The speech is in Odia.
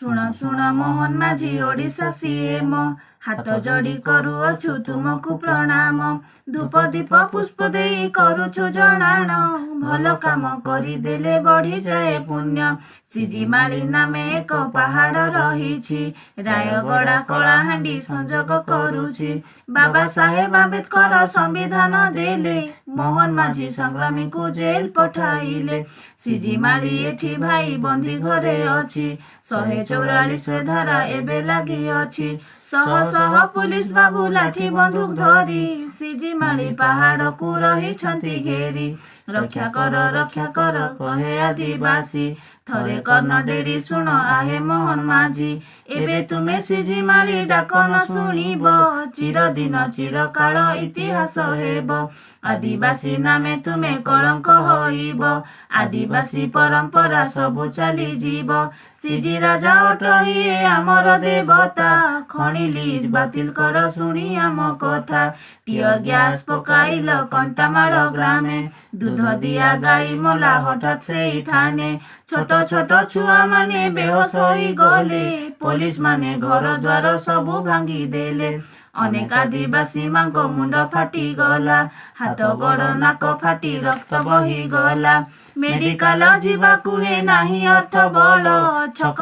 ଶୁଣ ଶୁଣ ମୋହନ ମାଝୀ, ଓଡ଼ିଶା ସିଏମ, ହାତ ଯୋଡ଼ି କରୁଅଛୁ ତୁମକୁ ପ୍ରଣାମ। ଧୂପ ଦୀପ ପୁଷ୍ପ ଦେଇ କରୁଛୁ ଜଣାଣ। ଭଲ କାମ କରିଦେଲେ ବଢିଯାଏ ପୁଣ୍ୟ। ସିଜିମାଳି ନାମେ ଏକ ପାହାଡ଼ ରହିଛି, ରାୟଗଡ଼ା କଳାହାଣ୍ଡି ସଂଯୋଗ କରୁଛି। ବାବା ସାହେବ ଆମ୍ବେଦକର ସମ୍ବିଧାନ ଦେଲେ, ମୋହନ ମାଝୀ ସଂଗ୍ରାମୀଙ୍କୁ ଜେଲ ପଠାଇଲେ। ସିଜିମାଳି ଏଠି ଭାଇ ବନ୍ଦୀ ଘରେ ଅଛି, 144 ଧାରା ଏବେ ଲାଗିଅଛି। ଶହ ଶହ ପୁଲିସ ବାବୁ ଲାଠି ବନ୍ଧୁକ ଧରି ସିଜିମାଳି ପାହାଡ଼କୁ ରହିଛନ୍ତି ଘେରି। ରକ୍ଷା କର, ରକ୍ଷା କର କହେ ଆଦିବାସୀ, ଥରେ କର୍ଣ୍ଣ ଡେରି ଶୁଣ ଆହେ ମୋହନ ମାଝୀ। ଏବେ ତୁମେ ସିଜିମାଳି ଡାକ ନ ଶୁଣିବ, ଚିରଦିନ ଚିରକାଳ ଇତିହାସ ହେବ। ଆଦିବାସୀ ନାମେ ତୁମେ କଳଙ୍କ ହୋଇବ, ଆଦିବାସୀ ପରମ୍ପରା ସବୁ ଚାଲିଯିବ। ସିଜି ରାଜା ଅଟଇ ଆମର ଦେବତା, ଖଣି ଲିଜ୍ ବାତିଲ କର ଶୁଣି ଆମ କଥା। ଟିୟର ଗ୍ୟାସ ପକାଇଲ କଣ୍ଟାମାଳ ଗ୍ରାମେ, ଦୁଧ ଦିଆ ଗାଈ ମଲା ହଠାତ୍ ସେଇଥାନେ। ଛୋଟ ଛୋଟ ଛୁଆମାନେ ବେହୋସ ହୋଇଗଲେ, ପୋଲିସ ମାନେ ଘର ଦ୍ୱାର ସବୁ ଭାଙ୍ଗିଦେଲେ। ଅନେକ ଆଦିବାସୀ ମାଙ୍କ ମୁଣ୍ଡ ଫାଟିଗଲା, ହାତ ଗୋଡ଼ ନାକ ଫାଟି ରକ୍ତ ବହିଗଲା। ମେଡିକାଲ ଯିବାକୁ ହେ ନାହିଁ ଅର୍ଥ ବଳ, ଛକ